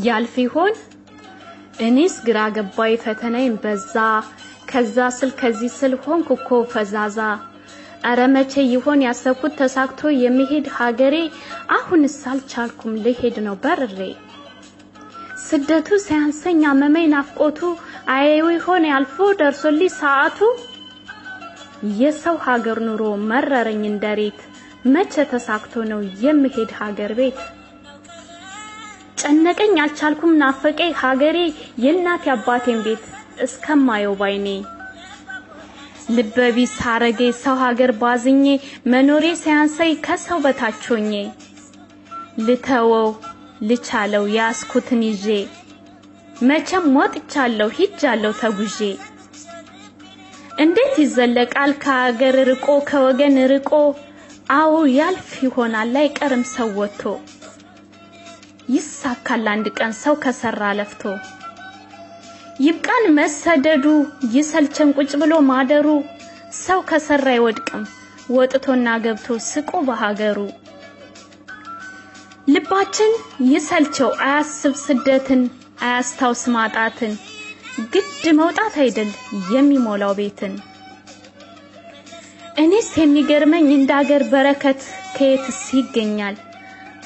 ያልፍ ይሆን? እኔስ ግራ ገባኝ ፈተናዬን በዛ። ከዛ ስል ከዚህ ስል ሆንኩ እኮ ፈዛዛ። ኧረ መቼ ይሆን ያሰብኩት ተሳክቶ የሚሄድ ሀገሬ? አሁንስ አልቻልኩም ልሄድ ነው በርሬ። ስደቱ ሳያንሰኝ አመመኝ ናፍቆቱ፣ አየው ይሆን ያልፎ ደርሶልኝ ሰዓቱ። የሰው ሀገር ኑሮ መረረኝ እንደሬት፣ መቼ ተሳክቶ ነው የምሄድ ሀገር ቤት? ጨነቀኝ አልቻልኩም ናፈቀኝ ሀገሬ፣ የእናት አባቴን ቤት እስከማየው ባይኔ። ልበቢስ አረገኝ ሰው ሀገር ባዝኜ፣ መኖሬ ሳያንሰኝ ከሰው በታች ሆኜ። ልተወው ልቻለው ያስኩትን ይዤ፣ መቼም ወጥቻለሁ ሂጃለሁ ተጉዤ። እንዴት ይዘለቃል ከሀገር ርቆ ከወገን ርቆ? አዎ ያልፍ ይሆናል አይቀርም ሰው ወጥቶ። ይሳካል አንድ ቀን ሰው ከሰራ ለፍቶ። ይብቃን መሰደዱ ይሰልቸን ቁጭ ብሎ ማደሩ። ሰው ከሰራ አይወድቅም ወጥቶና ገብቶ ስቆ በሀገሩ። ልባችን ይሰልቸው አያስብ ስደትን አያስታውስ ማጣትን፣ ግድ መውጣት አይደል የሚሞላው ቤትን። እኔስ የሚገርመኝ እንደ ሀገር በረከት ከየትስ ይገኛል?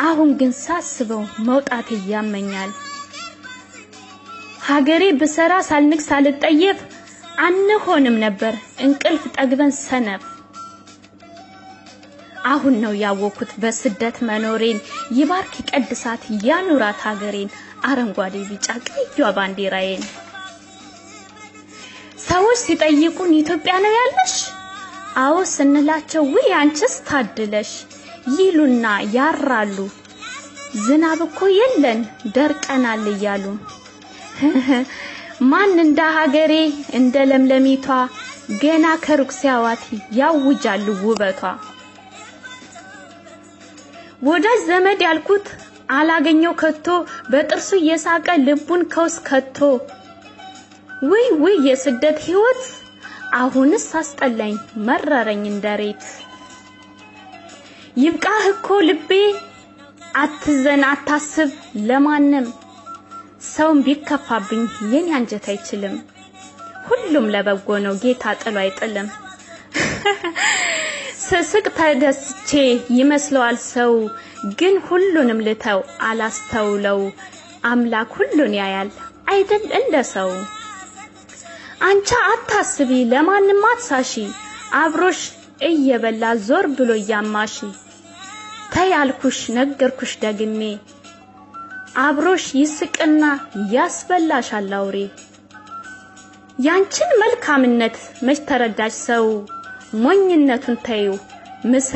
አሁን ግን ሳስበው መውጣት ያመኛል። ሀገሬ ብሰራ ሳልንቅ ሳልጠየፍ፣ አንሆንም ነበር እንቅልፍ ጠግበን ሰነፍ። አሁን ነው ያወኩት በስደት መኖሬን፣ ይባርክ ይቀድሳት ያኑራት ሀገሬን፣ አረንጓዴ ቢጫ ቀይዋ ባንዲራዬን። ሰዎች ሲጠይቁን ኢትዮጵያ ነው ያለሽ? አዎ ስንላቸው ውይ አንቺስ ታድለሽ ይሉና ያራሉ። ዝናብ እኮ የለን ደርቀናል እያሉ። ማን እንደ ሀገሬ እንደ ለምለሚቷ፣ ገና ከሩቅ ሲያዋት ያውጃሉ ውበቷ። ወዳጅ ዘመድ ያልኩት አላገኘው ከቶ፣ በጥርሱ እየሳቀ ልቡን ከውስጥ ከቶ። ውይ ውይ የስደት ሕይወት አሁንስ አስጠላኝ መረረኝ እንደሬት። ይብቃህ እኮ ልቤ አትዘን አታስብ ለማንም፣ ሰውን ቢከፋብኝ የኔ አንጀት አይችልም። ሁሉም ለበጎ ነው ጌታ ጥሎ አይጥልም። ስስቅ ተደስቼ ይመስለዋል ሰው፣ ግን ሁሉንም ልተው አላስተውለው። አምላክ ሁሉን ያያል አይደል እንደ ሰው። አንቺ አታስቢ ለማንም አትሳሺ፣ አብሮሽ እየበላ ዞር ብሎ እያማሺ። ተይ አልኩሽ ነገርኩሽ ደግሜ፣ አብሮሽ ይስቅና ያስበላሻል አውሬ። ያንቺን መልካምነት መች ተረዳች ሰው፣ ሞኝነቱን ተይው ምሰ